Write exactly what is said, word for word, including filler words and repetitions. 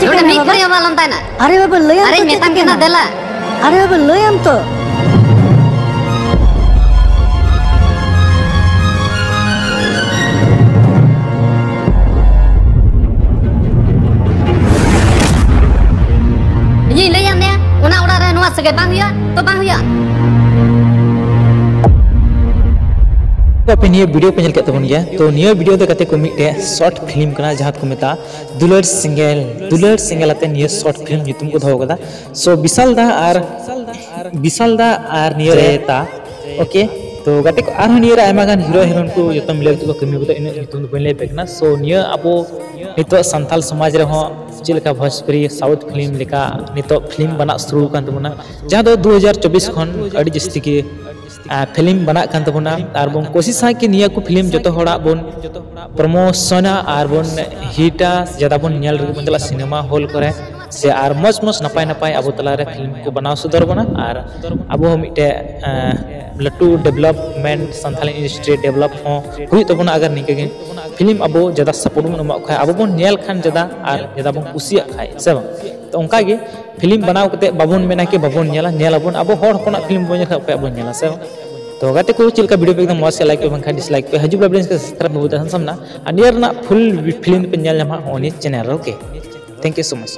ᱱᱚᱰᱮ ᱢᱤᱫ ᱜᱷᱟᱹᱲᱤᱡ ᱦᱚᱸ ᱵᱟᱝ ᱞᱟᱸᱫᱟᱭᱮᱱᱟ᱾ ᱟᱨᱮ ᱵᱟᱵᱟ, ᱞᱟᱹᱭᱟᱢ ᱟᱨᱮᱧ ᱛᱚ ᱪᱮᱫ ᱢᱮᱛᱟᱢ ᱠᱟᱱᱟ, ᱪᱤᱠᱟᱹᱭᱮᱱᱟ? ᱫᱮᱞᱟ᱾ ᱟᱨᱮ ᱵᱟᱵᱟ, ᱞᱟᱹᱭᱟᱢ ᱛᱚ᱾ ᱤᱧᱤᱧ ᱞᱟᱹᱭᱟᱫ ᱢᱮᱭᱟ, ᱚᱱᱟ ᱚᱲᱟᱜ ᱨᱮ ᱱᱚᱣᱟ ᱥᱟᱹᱜᱟᱹᱭ ᱵᱟᱝ ᱦᱩᱭᱩᱜᱼᱟ, ᱛᱚ ᱵᱟᱝ ᱦᱩᱭᱩᱜᱼᱟ᱾ ᱟᱯᱮ ᱱᱤᱭᱟᱹ ᱵᱷᱤᱰᱤᱭᱳ ᱯᱮ ᱧᱮᱞ ᱠᱮᱫ ᱛᱟᱵᱚᱱ ᱜᱮᱭᱟ, ᱛᱚ ᱱᱤᱭᱟᱹ ᱵᱷᱤᱰᱤᱭᱳ ᱫᱚ ᱜᱟᱛᱮ ᱠᱚ ᱢᱤᱫᱴᱮᱡ ᱥᱚᱨᱴ ᱯᱷᱤᱞᱢ ᱠᱟᱱᱟ, ᱡᱟᱦᱟᱸ ᱫᱚᱠᱚ ᱢᱮᱛᱟᱜᱼᱟ ᱫᱩᱞᱟᱹᱲ ᱥᱮᱸᱜᱮᱞ᱾ ᱫᱩᱞᱟᱹᱲ ᱥᱮᱸᱜᱮᱞ ᱟᱛᱮ ᱱᱤᱭᱟᱹ ᱥᱚᱨᱴ ᱯᱷᱤᱞᱢ ᱧᱩᱛᱩᱢ ᱠᱚ ᱫᱚᱦᱚ ᱠᱟᱫᱟ᱾ ᱥᱳ ᱵᱤᱥᱟᱞ ᱫᱟ ᱟᱨ ᱵᱤᱥᱟᱞ ᱫᱟ ᱟᱨ ᱱᱤᱭᱟᱹ ᱨᱮ ᱛᱟ, ᱳᱠᱮ᱾ ᱛᱚ ᱜᱟᱛᱮ ᱠᱚ, ᱟᱨᱦᱚᱸ ᱱᱤᱭᱟᱹ ᱨᱮ ᱟᱭᱢᱟ ᱜᱟᱱ ᱦᱤᱨᱳ ᱦᱤᱨᱳᱭᱤᱱ ᱠᱚ ᱡᱚᱛᱚ ᱢᱤᱞᱟᱹᱣ ᱠᱟᱛᱮ ᱠᱚ ᱠᱟᱹᱢᱤ ᱠᱟᱫᱟ, ᱤᱱᱟᱹᱜ ᱧᱩᱛᱩᱢ ᱫᱚ ᱵᱟᱹᱧ ᱞᱟᱹᱭ ᱟᱯᱮ ᱠᱟᱱᱟ᱾ ᱥᱳ ᱱᱤᱭᱟᱹ ᱟᱵᱚ ᱱᱤᱛᱚᱜ ᱥᱟᱱᱛᱟᱞ ᱥᱚᱢᱟᱡᱽ ᱨᱮᱦᱚᱸ ᱪᱮᱫ ᱞᱮᱠᱟ ᱵᱷᱳᱡᱽᱯᱩᱨᱤ ᱥᱟᱣᱩᱛᱷ ᱯᱷᱤᱞᱢ ᱞᱮᱠᱟ ᱱᱤᱛᱚᱜ ᱯᱷᱤᱞᱢ ᱵᱟᱱᱟᱜ ᱥᱩᱨᱩ ᱟᱠᱟᱱ ᱛᱟᱵᱚᱱᱟ, ᱡᱟᱦᱟᱸ ᱫᱚ ᱫᱩ ᱦᱟᱡᱟᱨ ᱪᱚᱵᱵᱤᱥ ᱠᱷᱚᱱ ᱟᱹᱰᱤ ᱡᱟᱹᱥᱛᱤ ᱜᱮ ᱯᱷᱤᱞᱢ ᱵᱟᱱᱟᱜ ᱠᱟᱱ ᱛᱟᱵᱚᱱᱟ᱾ ᱟᱨ ᱵᱚᱱ ᱠᱳᱥᱤᱥᱟ ᱠᱤ ᱱᱤᱭᱟᱹ ᱠᱚ ᱯᱷᱤᱞᱢ ᱡᱚᱛᱚ ᱦᱚᱲᱟᱜ ᱵᱚᱱ ᱯᱨᱚᱢᱳᱥᱚᱱᱟ ᱟᱨ ᱵᱚᱱ ᱦᱤᱴᱟ, ᱡᱟᱫᱟ ᱵᱚᱱ ᱧᱮᱞ ᱨᱮᱜᱮ ᱵᱚᱱ ᱪᱟᱞᱟᱜ ᱥᱤᱱᱮᱢᱟ ᱦᱚᱞ ᱠᱚᱨᱮ, ᱥᱮ ᱟᱨ ᱢᱚᱡᱽ ᱢᱚᱡᱽ ᱱᱟᱯᱟᱭ ᱱᱟᱯᱟᱭ ᱟᱵᱚ ᱛᱟᱞᱟᱨᱮ ᱯᱷᱤᱞᱢ ᱠᱚ ᱵᱟᱱᱟᱣ ᱥᱚᱫᱚᱨ ᱵᱚᱱᱟ᱾ ᱟᱨ ᱟᱵᱚ ᱦᱚᱸ ᱢᱤᱫᱴᱮᱡ ᱞᱟᱹᱴᱩ ᱰᱮᱵᱷᱞᱚᱯᱢᱮᱱᱴ, ᱥᱟᱱᱛᱟᱞᱤ ᱤᱱᱰᱟᱥᱴᱨᱤ ᱰᱮᱵᱷᱞᱚᱯ ᱦᱚᱸ ᱦᱩᱭᱩᱜ ᱛᱟᱵᱚᱱᱟ᱾ ᱟᱜᱟᱨ ᱱᱤᱝᱠᱟᱹ ᱜᱮ ᱯᱷᱤᱞᱢ ᱟᱵᱚ ᱡᱟᱫᱟ ᱥᱟᱯᱳᱨᱴ ᱵᱚᱱ ᱮᱢᱟᱜ ᱠᱷᱟᱡ, ᱟᱵᱚ ᱵᱚᱱ ᱧᱮᱞ ᱠᱷᱟᱱ ᱡᱟᱫᱟ ᱟᱨ ᱡᱟᱫᱟ ᱵᱚᱱ ᱠᱩᱥᱤᱭᱟᱜ ᱠᱷᱟᱡ, ᱥᱮ ᱵᱟᱝ? ᱛᱚ ᱚᱱᱠᱟ ᱜᱮ ᱯᱷᱤᱞᱢ ᱵᱟᱱᱟᱣ ᱠᱟᱛᱮ ᱵᱟᱵᱚᱱ ᱢᱮᱱᱟ ᱠᱤ ᱵᱟᱵᱚᱱ ᱧᱮᱞᱟ, ᱧᱮᱞ ᱟᱵᱚᱱ᱾ ᱟᱵᱚ ᱦᱚᱲ ᱦᱚᱯᱚᱱᱟᱜ ᱯᱷᱤᱞᱢ ᱵᱚᱱ ᱧᱮᱞ ᱠᱷᱟᱡ ᱚᱠᱚᱭᱟᱜ ᱵᱚᱱ ᱧᱮᱞᱟ, ᱥᱮ ᱵᱟᱝ? ᱛᱚ ᱜᱟᱛᱮ ᱠᱚ, ᱪᱮᱫ ᱞᱮᱠᱟ ᱵᱷᱤᱰᱤᱭᱳ ᱯᱮ ᱮᱠᱫᱚᱢ ᱢᱚᱡᱽ ᱥᱮ ᱞᱟᱭᱤᱠ ᱯᱮ, ᱵᱟᱝᱠᱷᱟᱱ ᱰᱤᱥᱞᱟᱭᱤᱠ ᱯᱮ᱾ ᱦᱤᱡᱩᱜ ᱵᱞᱚᱜ ᱨᱮ ᱥᱟᱵᱥᱠᱨᱟᱭᱤᱵ ᱵᱟᱵᱚ ᱛᱟᱦᱮᱱ ᱥᱟᱢᱱᱟ, ᱟᱨ ᱱᱤᱭᱟᱹ ᱨᱮᱱᱟᱜ ᱯᱷᱩᱞ ᱯᱷᱤᱞᱢ ᱯᱮ ᱧᱮᱞ ᱧᱟᱢᱟ ᱦᱚᱸᱜᱼᱚ ᱱᱤᱭᱟᱹ ᱪᱮᱱᱮᱞ ᱨᱮ᱾ Okay, thank you so much.